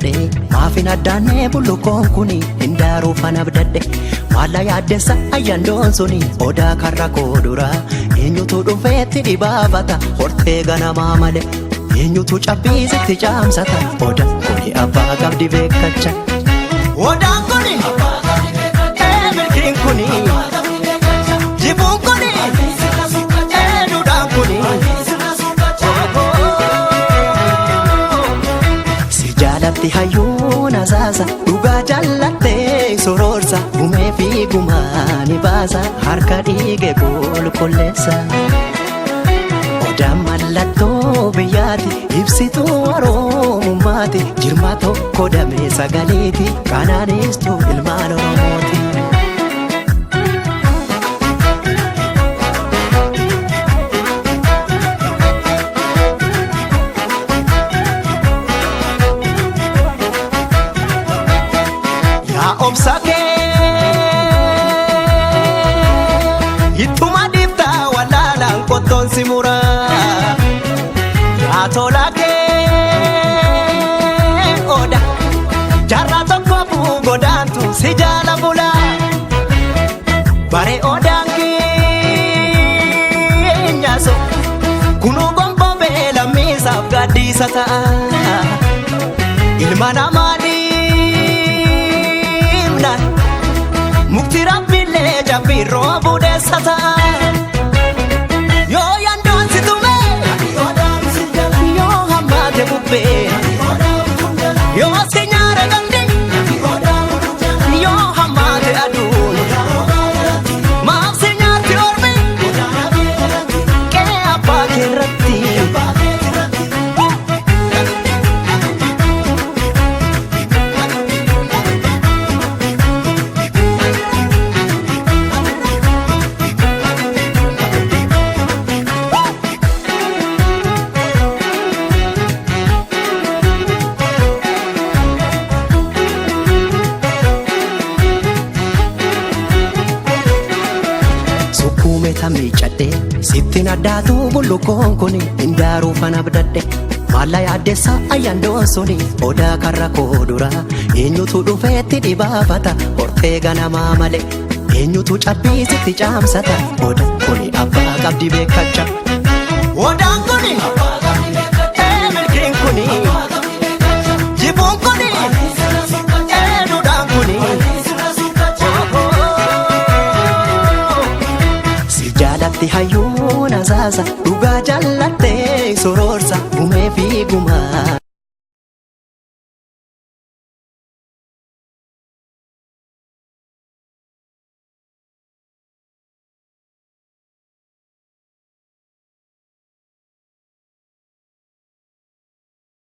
miiccadhe maafin addaannee bullukoon kuni hin daaruufan abdadhe maalla yaaddessa ayyandoon suni odaa karra koo dura eenyutu dhufeetti dhibaafata hortee ganamaa malee eenyutu cabbiisitti caamsata odaan kuni abbaa qabdi beekacha. Odaan kuni milkiin kuni jibuun kuni duudhaan kuni. Si jaalatti hayyuun asaasa dhugaa jaallattee sororsa gumee fi gumaa ni baasa harka dhiige qulqulleessa. Odaan mallattoo biyyaati ibsituu oromummaati jirma tokko damee sagaleeti kanaanistuu ilmaan oromooti. Yaa obsa kee ittuma dhiiftaa wallaalaan qottoon si muraa. Yaa tola kee oda jaarraa tokko godaantu si jaala bulaa. Bare odaan keenya so kunuu gonfoo lammiisaaf gaaddiisa ta'a. Ilma namaa dhiibnaan mukti rabbiillee jabbii roobuu deessa ta'a. Yoo yandoon si tume yoo hammaate bubbee yoo si nyaara gandi yoo hammaate aduun maaf si nyaatti ormi qe'ee abbaa keerratti. Sukkuume miiccadhe sittiin addaatu bullukoon kuni hin daaruufan abdadhe maalla yaaddessa ayyandoon suni odaa karra koo dura eenyutu dhufeetti dhibaafata hortee ganamaa malee eenyutu cabbiisitti caamsata odaan kuni abbaa qabdi beekacha. Odaan kuni milkiin kuni jibuun kuni duudhaan kuni. Si jaalatti hayyuun asaasa dhugaa jaallattee sororsa gumee fi gumaa.